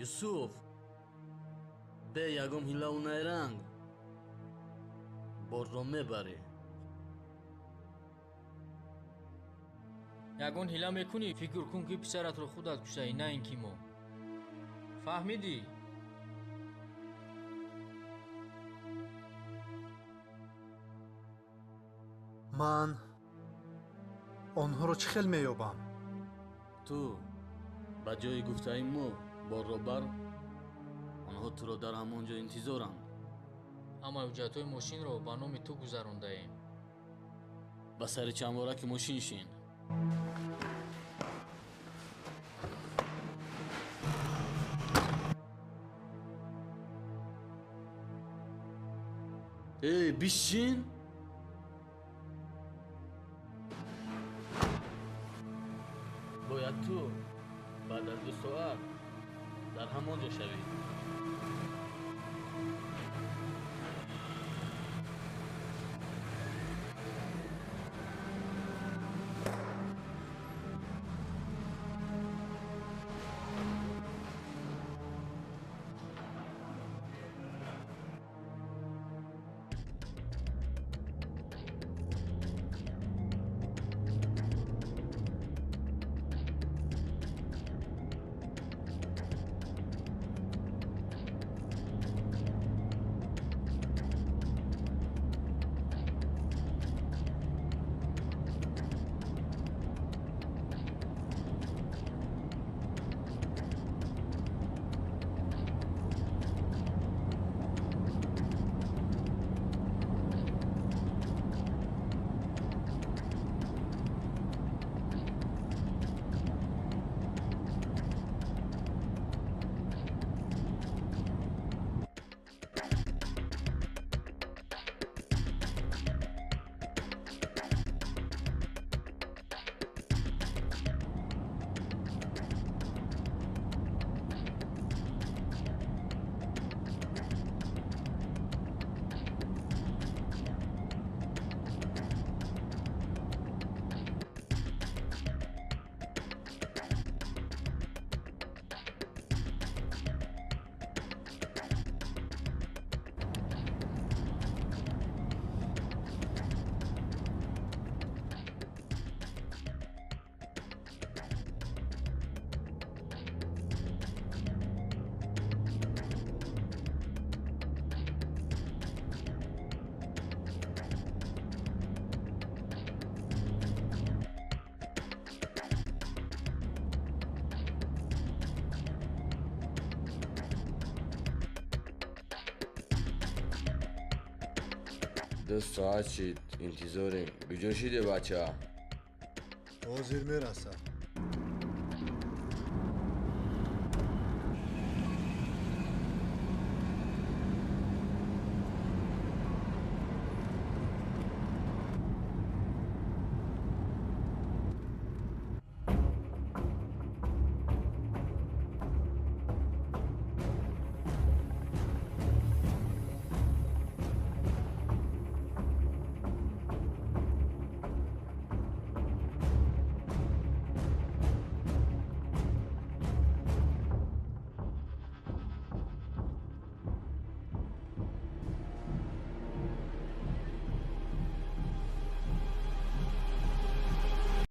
Юсуф, бе ягон ҳилаву найранг борро мебарӣ. Ягон ҳила мекунӣ, фикр кун ки писаратро худат куштаӣ, на ин ки мо. Фаҳмидӣ? Ман онҳоро чӣ хел меёбам? Ту ба ҷои гуфтаи мо борро бар, онҳо туро дар ҳамон ҷо интизоранд. Ҳамаи ҳуҷҷатҳои мошинро ба номи ту гузарондаем. Ба сари чандвораки мошин шин. Эй, бишин! Бояд ту баъд аз 2 соат дар ҳамон ҷо шавӣ. 2 соат шид, интизорем. Куҷо шиде, бача? Ҳозир мерасад.